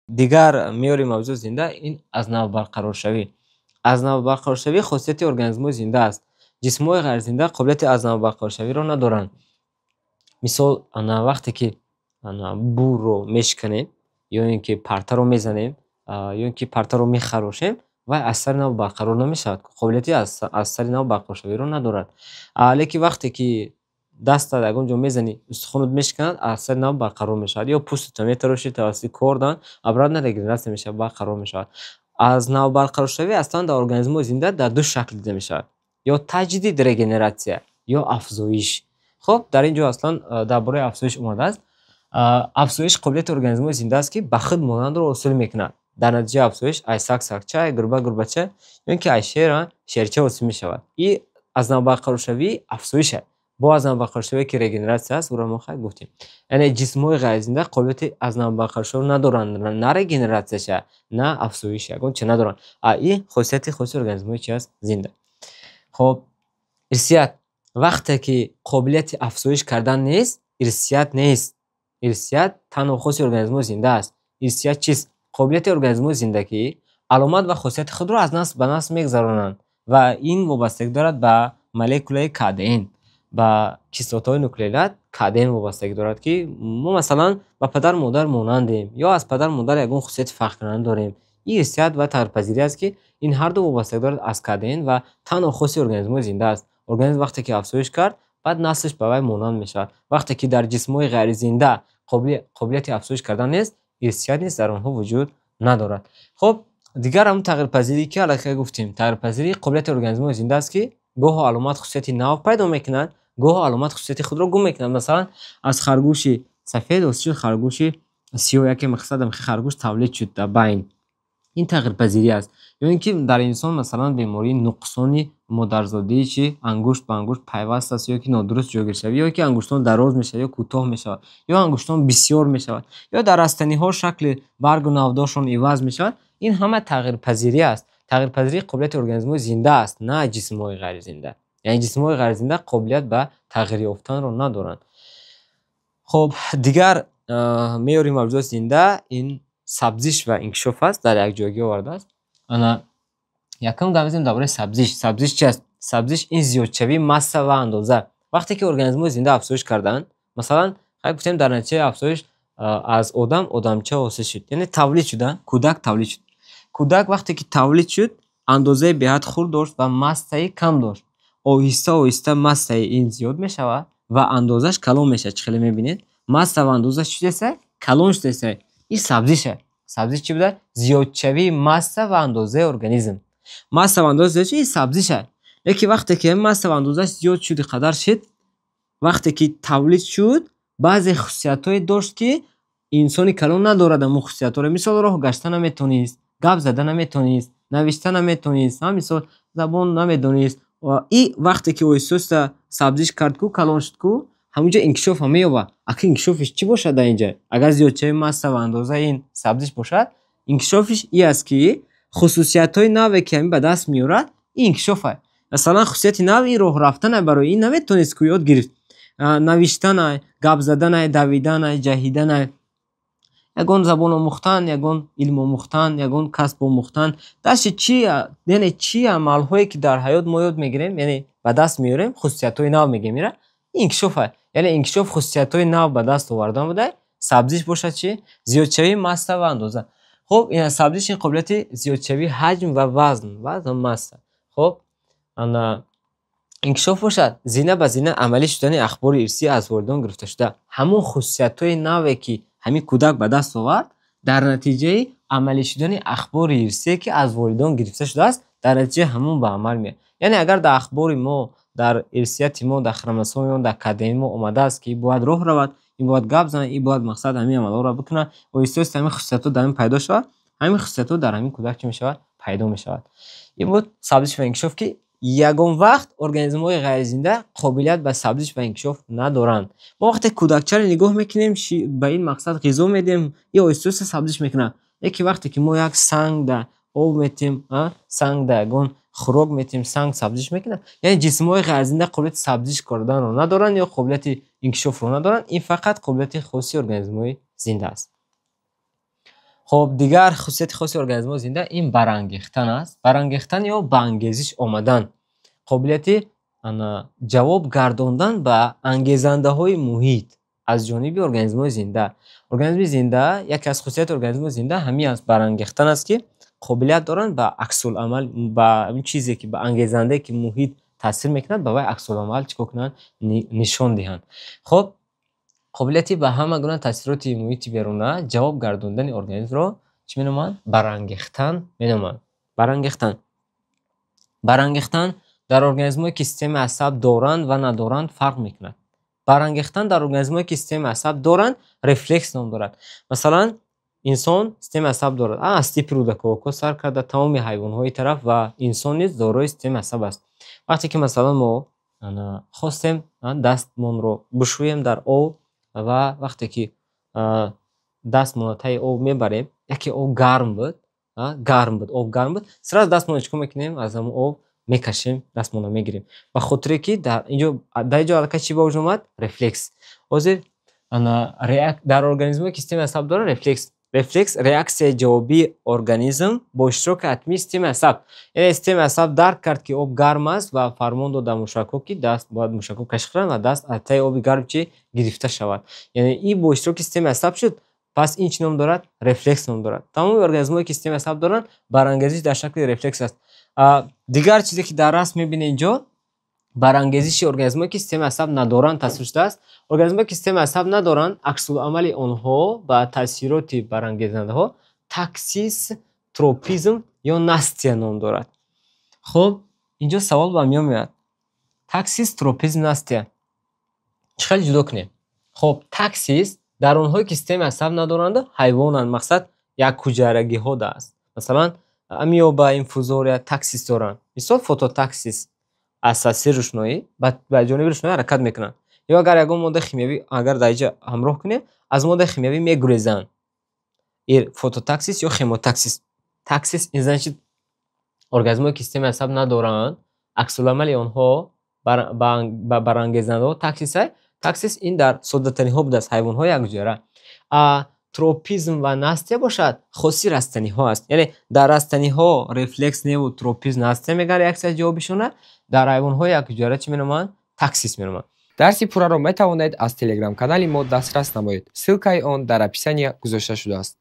Дигар меъёри мавҷудоти зинда ин аз нав барқароршавӣ. Аз нав барқароршавӣ хосияти организмҳои зинда аст. Ҷисмҳои ғайрзинда қобилияти аз нав барқароршавиро надоранд. Мисол, ана вақте ки ана бурро мешиканем ё ин ки партаро мезанем, ё ин ки партаро мехарошем, вай аз сари нав барқарор намешавад, қобилияти аз сари нав барқароршавиро надорад. Лекин вақте ки дастат ягон ҷо мезанӣ, устухонат мешиканад, аз сари нав барқарор мешавад. Ё пӯстатро метарошӣ тавассути кордан, обратно регенератсия мешавад, барқарор мешавад. Аз нав барқароршавӣ аслан дар организмҳои зинда дар ду шакл дида мешавад: ё таҷдид, регенератсия, ё афзоиш. Хоб, дар ин ҷо аслан дар бораи афзоиш омадааст. Афзоиш қобилияти организмҳои зинда аст, ки ба худ монандро ҳосил мекунад. Дар натиҷаи афзоиш ай саг сагча, ай гурба гурбача, ё ин ки ай шер шерча ҳосил мешавад. И аз нав барқароршавӣ афзоиш аст. Бо аз нав барқароршавие ки регенератсия аст, ӯро мо хай гуфтем. Яъне ҷисмҳои ғайрзинда қобилияти аз нав барқароршавӣ надоранд, на регенератсияша, на афзоиш, ягон чи надоранд. Ин хосияти хоси организмҳои чи аст? Зинда. Хоб, ирсият. Вақте ки қобилияти афзоиш кардан нест, ирсият нест. Ирсият танҳо хоси организмҳои зинда аст. Ирсият чист? Қобилияти организмҳои зинда, ки аломат ва хосияти худро аз насл ба насл мегузаронанд ва ин вобастагӣ дорад ба молекулаи КДН, ба кислотаҳои нуклеинат КДН вобастагӣ дорад, ки мо масалан ба падару модар монандем ё аз падару модар ягон хусусияти фарқкунанда дорем. Ин ирсият ва тағйирпазирӣ аст, ки ин ҳарду вобастагӣ дорад аз КДН ва танҳо хоси организмҳои зинда аст. Организм вақте ки афзоиш кард, баъд наслаш ба вай монанд мешавад. Вақте ки дар ҷисмҳои ғайризинда қобилияти афзоиш кардан нест, ирсият низ дар онҳо вуҷуд надорад. Хоб, дигар ҳамун тағйирпазирӣ, ки аллакай гуфтем, тағйирпазирӣ қобилияти организмҳои зинда аст, ки гоҳо аломат хусусияти нав пайдо мекунад, гоҳо аломат хусусияти худро гум мекунад. Масалан, аз харгӯши сафед ҳосил шуд харгӯши сиёҳ, яке мақсад харгӯш тавлид шуд дар байн. Ин тағйирпазирӣ аст. Ё ин ки дар инсон масалан бемории нуқсони модарзодии чи ангушт ба ангушт пайваст аст, ё ки нодуруст ҷойгиршавӣ, ё ки ангуштон дароз мешавад ё кӯтоҳ мешавад, ё ангуштон бисёр мешавад, ё дар растаниҳо шакли баргу навдошон иваз мешавад. Ин ҳама тағйирпазирӣ аст. Тағйирпазирӣ қобилияти организмҳои зинда аст, на ҷисмҳои ғайризинда. Яъне ҷисмҳои ғайризинда қобилият ба тағйир ёфтанро надоранд. Хоб, дигар меъёри мавҷудоти зинда ин сабзиш ва инкишоф аст, дар якҷоягӣ овардааст. Ана якум гап мезанем дар бораи сабзиш. Сабзиш чи аст? Сабзиш ин зиёдшавии масса ва андоза. Вақте ки организмҳои зинда афзоиш карданд, масалан, хай гуфтем, дар натиҷаи афзоиш аз одам одамча ҳосил шуд, яъне тавлид шуд, кӯдак тавлид шуд. Кӯдак вақте ки тавлид шуд, андозаи беҳад хурд дошт ва массаи кам дошт. Оҳиста оҳиста массаи ин зиёд мешавад ва андозаш калон мешавад. Чӣ хеле мебинед? Масса ва андозаш чӣ шудааст? Калон шудааст. Ин сабзиш аст. Сабзиш чӣ буда? Зиёдшавии масса ва андозаи организм. Масса ва андоза зиёд шуд, ин сабзиш аст. Лекин вақте ки масса ва андозаш зиёд шуд, қадар шуд, вақте ки тавлид шуд, баъзе хусусиятҳое дошт, ки инсони калон надорад ҳамон хусусиятҳоро. Мисол, роҳ гашта наметонист, гап зада наметонист, навишта наметонист, мисол, забон намедонист. Ва и вақте ки оҳиста оҳиста сабзиш кард ку, калон шуд ку, ҳамунҷо инкишоф ҳам меёбад. Аки инкишофиш чӣ бошад дар инҷа? Агар зиёдшавии масса ва андозаи ин сабзиш бошад, инкишофиш ин аст, ки хусусиятҳои наве, ки ҳамин ба даст меорад, ин инкишоф аст. Масалан, хусусияти нав ин роҳ рафтан барои ин наметонист ку, ёд гирифт. Навиштан, гап задан, давидан, ҷаҳидан, ягон забон омӯхтан, ягон илм омӯхтан, ягон касб омӯхтан. Дашти чи, яъне чи амалҳое, ки дар ҳаёт мо ёд мегирем, яъне ба даст меорем, хусусиятҳои нав мегирем, ира ин инкишоф аст. Яъне инкишоф хусусиятҳои нав ба даст овардан буда. Сабзиш бошад чи? Зиёдшавии масса ва андоза. Хоб, ин сабзиш ин қобилияти зиёдшавии ҳаҷм ва вазн, вазн ва масса. Хоб, ана инкишоф бошад зина ба зина амалӣ шудани ахбори ирсӣ аз волидон гирифташуда. Ҳамон хусусиятҳои наве, ки ҳамин кӯдак ба даст овард, дар натиҷаи амалӣ шудани ахбори ирсие, ки аз волидон гирифта шудааст, дар натиҷаи ҳамон ба амал меояд. Яъне агар дар ахбори мо, дар ирсияти мо, дар хромосомаи мо, дар КДН мо омадааст, ки ин бояд роҳ равад, ин бояд гап занад, ин бояд мақсад ҳамин амалҳоро бикунад, оҳиста оҳиста ҳамин хусусиятҳо дар ҳамин пайдо шавад, ҳамин хусусиятҳо дар ҳамин кӯдак чӣ мешавад? Пайдо мешавад. Ин буд сабзиш ва инкишоф, ки ягон вақт организмҳои ғайризинда қобилият ба сабзиш ва инкишоф надоранд. Мо вақте кӯдакчаро нигоҳ мекунем, ба ин мақсад ғизо медиҳем, ин оҳиста оҳиста сабзиш мекунад. Лекин вақте ки мо як санг да об метиҳем, санг да ягон хӯрок метиҳем, санг сабзиш мекунад. Яъне ҷисмҳои ғайризинда қобилияти сабзиш карданро надоранд ё қобилияти инкишофро надоранд. Ин фақат қобилияти хоси организмҳои зинда аст. Хоб, дигар хусусияти хоси организмҳои зинда ин барангехтан аст. Барангехтан ё ба ангезиш омадан, қобилияти ҷавоб гардондан ба ангезандаҳои муҳит аз ҷониби организмҳои зинда. Организми зинда, яке аз хусусияти организмҳои зинда ҳамин аст, барангехтан аст, ки қобилият доранд ба аксуламал, ба ҳамин чизе ки ба ангезандае ки муҳит таъсир мекунад, ба вай аксуламал чӣ кор кунанд? Нишон диҳанд. Хоб, қобилияти ба ҳама гуна таъсироти муҳити беруна ҷавоб гардондани организмро чӣ меноманд? Барангехтан меноманд. Барангехтан. Барангехтан дар организмҳое ки системаи асаб доранд ва надоранд, фарқ мекунад. Барангехтан дар организмҳое ки системаи асаб доранд, рефлекс ном дорад. Масалан, инсон системаи асаб дорад, аз типи рӯдаковокҳо сар карда тамоми ҳайвонҳои тараф ва инсон низ дорои системаи асаб аст. Вақте ки, масалан, мо хостем дастмонро бишӯем дар об ва вақте ки дастмонро таи об мебарем, яке об гарм буд, гарм буд, об гарм буд, сразу дастмонро чӣ кор мекунем? Аз ҳамон об мекашем, дастмонро мегирем. Ба хотире ки дар инҷо аллакай чӣ ба вуҷуд омад? Рефлекс. Ҳозир дар организмҳое ки системаи асаб дорад, рефлекс. Рефлекс — реаксияи ҷавобии организм бо иштироки ҳатмии системаи асаб. Яъне системаи асаб дарк кард, ки об гарм аст, ва фармон дод дар мушакҳо, ки даст бояд мушакҳо кашида шаванд ва даст аз таи оби гарм чӣ гирифта шавад. Яъне ин бо иштироки системаи асаб шуд, пас ин чӣ ном дорад? Рефлекс ном дорад. Тамоми организмҳое ки системаи асаб доранд, барангезиш дар шакли рефлекс аст. Дигар чизе ки дар расм мебинед, инҷо барангезиши организмҳое ки системаи асаб надоранд, тасвир шудааст. Организмҳое ки системаи асаб надоранд, аксуламали онҳо ба таъсироти барангезандаҳо таксис, тропизм ё настия ном дорад. Хуб, инҷо савол ба миён меояд: таксис, тропизм, настия чӣ хеле ҷудо кунем? Хуб, таксис дар онҳое ки системаи асаб надоранд, ҳайвонанд, мақсад якҳуҷайрагиҳо аст. Масалан, амёба, инфузория таксис доранд. Мисол, фототаксис: аз таъсири рӯшноӣ ба ҷониби рӯшноӣ ҳаракат мекунанд. Ё агар ягон моддаи химиявӣ агар дар инҷа ҳамроҳ кунем, аз моддаи химиявӣ мегурезанд. Ин фототаксис ё хемотаксис. Таксис ин значит организмҳое ки системаи асаб надоранд, аксуламали онҳо ба барангезандаҳо таксис. Таксис ин дар соддатариҳо будааст, ҳайвонҳои якҳуҷайра. Тропизм ва настия бошад, хоси растаниҳо аст. Яъне дар растаниҳо рефлекс неву тропизм, настия мегӯянд реаксияи ҷавобишона, дар ҳайвонҳои якҳуҷайра чӣ меноманд? Таксис меноманд. Дарси пурраро метавонед аз телеграм-канали мо дастрас намоед. Ссылкаи он дар описания гузошта шудааст.